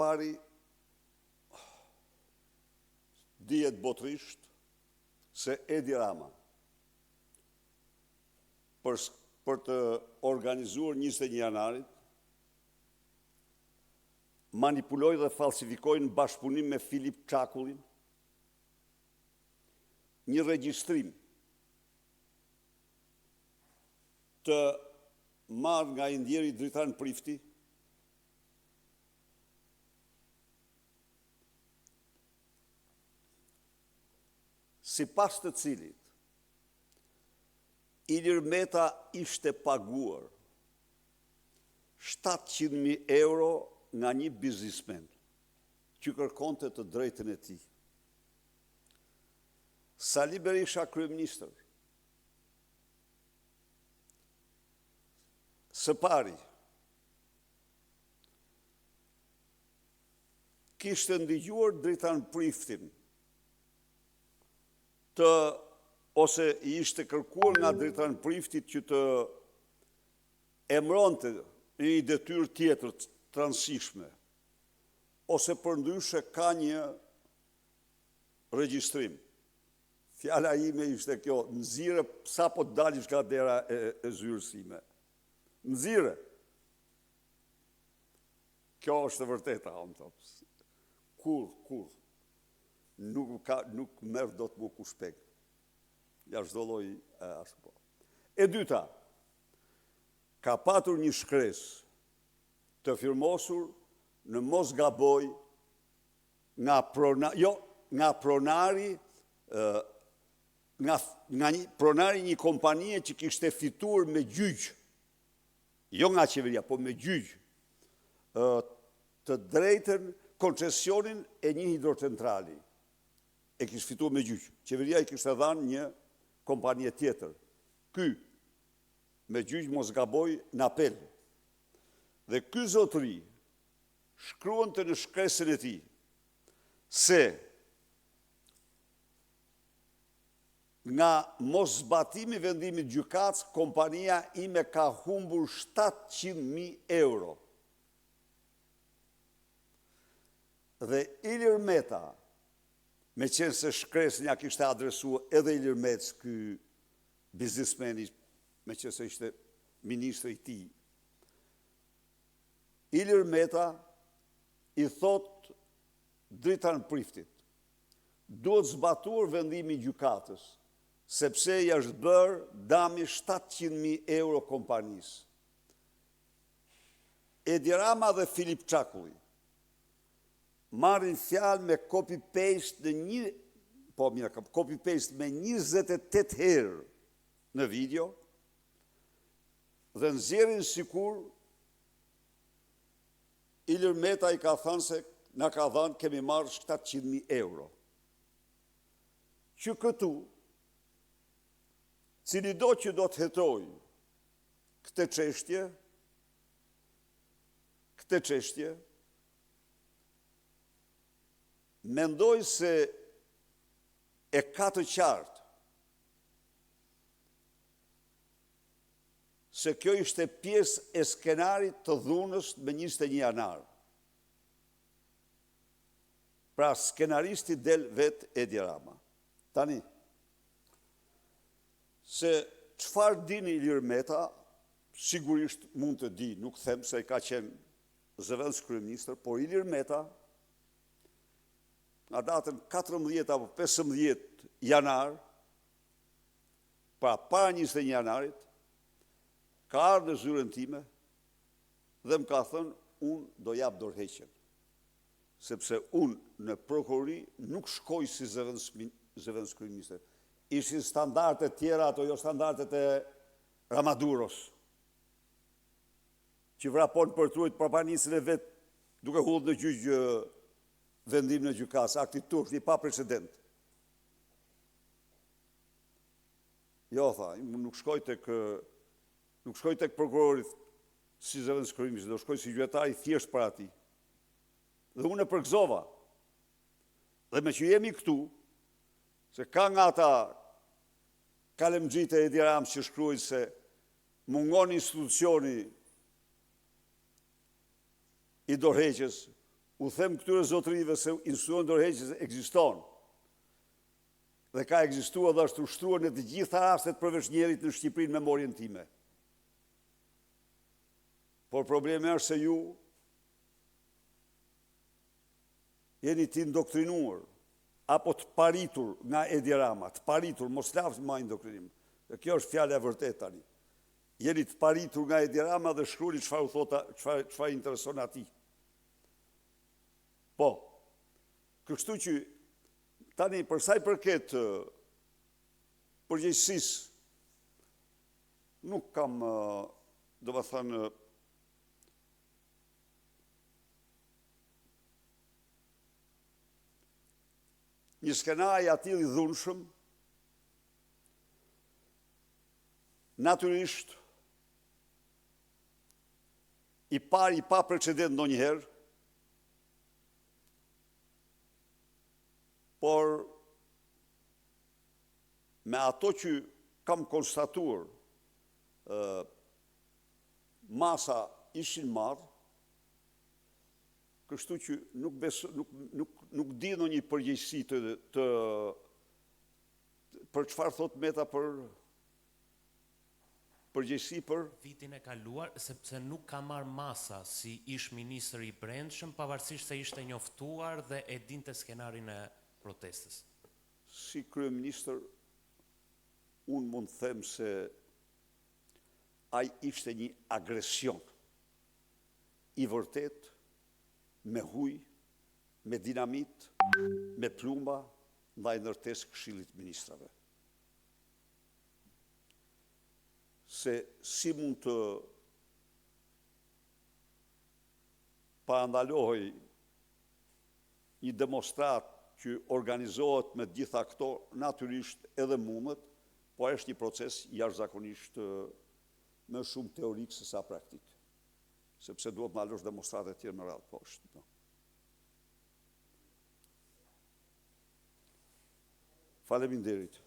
pari, dihet botërisht se Edi Rama për, për të organizuar 21 janarin, manipuloi dhe falsifikoi në bashkëpunim me Filip Çakullin një regjistrim të marrë nga i ndjeri Dritan Prifti, sipas të cilit Ilir Meta ishte paguar 700.000 euro nga një biznesmen që kërkonte të drejtën e tij. Sali Berisha, kryeministër, së pari, kishte ndëgjuar Dritan Priftin të ose i ishte kërkuar nga Dritan Prifti që të emëronte në një detyrë tjetër të rëndësishme, ose përndryshe ka një regjistrim. Fjala ime ishte kjo, nxirre sapo të dalësh nga dera e, e zyrës sime. Nxirre. Kjo është e vërteta, unë thotë. Kurrë, kurrë. Nuk ka, nuk merr dot më kush peng. Ja çdo lloj ashtu po. E dyta, ka patur një shkresë të firmosur në mos gaboj nga prona, jo, nga pronari nga nga një pronari një kompanie që kishte fituar me gjyq, jo nga qeveria, po me gjyq, të drejtën koncesionin e një hidrocentrali. E kishte fituar me gjyq. Qeveria i kishte dhënë një kompanie tjetër. Ky me gjyq mos gaboj në apel. Dhe ky zotëri shkruante në shkresën e tij se nga moszbatimi i vendimit të gjykatës, kompania ime ka humbur 700.000 euro. Dhe Ilir Meta, meqenëse shkresën ia kishte adresuar edhe Ilir Metës, ky biznesmeni, meqenëse ishte ministri i tij, Ilir Meta i thotë Dritan Priftit, duhet zbatuar vendimi i gjykatës, sepse i është bërë dami 700.000 euro kompanisë. Edi Rama dhe Filip Çakulli marrin fjalë me copy paste në një, po mirë, copy paste me 28 herë në video dhe nxjerrin sikur Ilir Meta i ka thënë se na ka dhënë kemi marrë 700.000 euro. Që këtu, cilido që do të hetojë këtë çështje, këtë çështje, mendoj se e ka të qartë se kjo ishte pjesë e skenarit të dhunës me 21 janar. Pra skenaristi del vetë Edi Rama. Tani, se çfarë din Ilir Meta, sigurisht mund të di, nuk them se ka qenë zëvendës kryeministër, por Ilir Meta nga datën 14 apo 15 janar, pra para 21 janarit, ka ardhur në zyrën time dhe më ka thënë unë do jap dorëheqjen, sepse unë në prokurori nuk shkoj si zëvendës zëvendës kryeministër. Ishin standarde tjera, ato jo standardet e Ramaduros, që vrapon për të ruajtur prapanicën e vet duke hudhur në gjyq vendimin e gjykatës, akti turp i pa precedent. Jo, tha, nuk shkoj tek nuk shkoj tek prokurori si zëvendës kryeministër, do shkoj si qytetar i thjeshtë para tij. Dhe unë e përgëzova. Dhe meqë jemi këtu, se ka nga ata kalemxhitë e Edi Ramës që shkruajnë se mungon institucioni i dorëheqjes. U them këtyre zotërive se institucioni i dorëheqjes ekziston dhe ka ekzistuar dhe është ushtruar në të gjitha rastet përveç njërit në Shqipëri në memorien time. Por problemi është se ju jeni të indoktrinuar apo të paritur nga Edi Rama, të paritur, mos laftë ma indoktrinim. Dhe kjo është fjala e vërtetë tani. Jeni të paritur nga Edi Rama dhe shkruani çfarë u thotë, çfarë çfarë i intereson atij. Po. Kështu që tani për sa i përket përgjegjësisë nuk kam domethënë një skenar i atillë i dhunshëm natyrisht i pari i paprecedent ndonjëherë, por me ato që kam konstatuar, masa ishin marrë, kështu që nuk, bes, nuk, nuk, nuk di ndonjë përgjegjësi të, të për çfarë thotë Meta për përgjegjësi për vitin e kaluar, sepse nuk ka marrë masa si ish ministër i Brendshëm, pavarësisht se ishte njoftuar dhe e dinte skenarin e protestës. Si kryeministër, unë mund të them se ai ishte një agresion i vërtetë me huj, me dinamit, me plumba ndaj ndërtesës Këshillit të Ministrave. Se si mund të parandalohej një demonstratë që organizohet me të gjitha këto, natyrisht edhe mundet, po është një proces jashtëzakonisht më shumë teorik se sa praktik. Sepse duhet të ndalosh demonstratat e tjera me radhë, po është. Po. Faleminderit.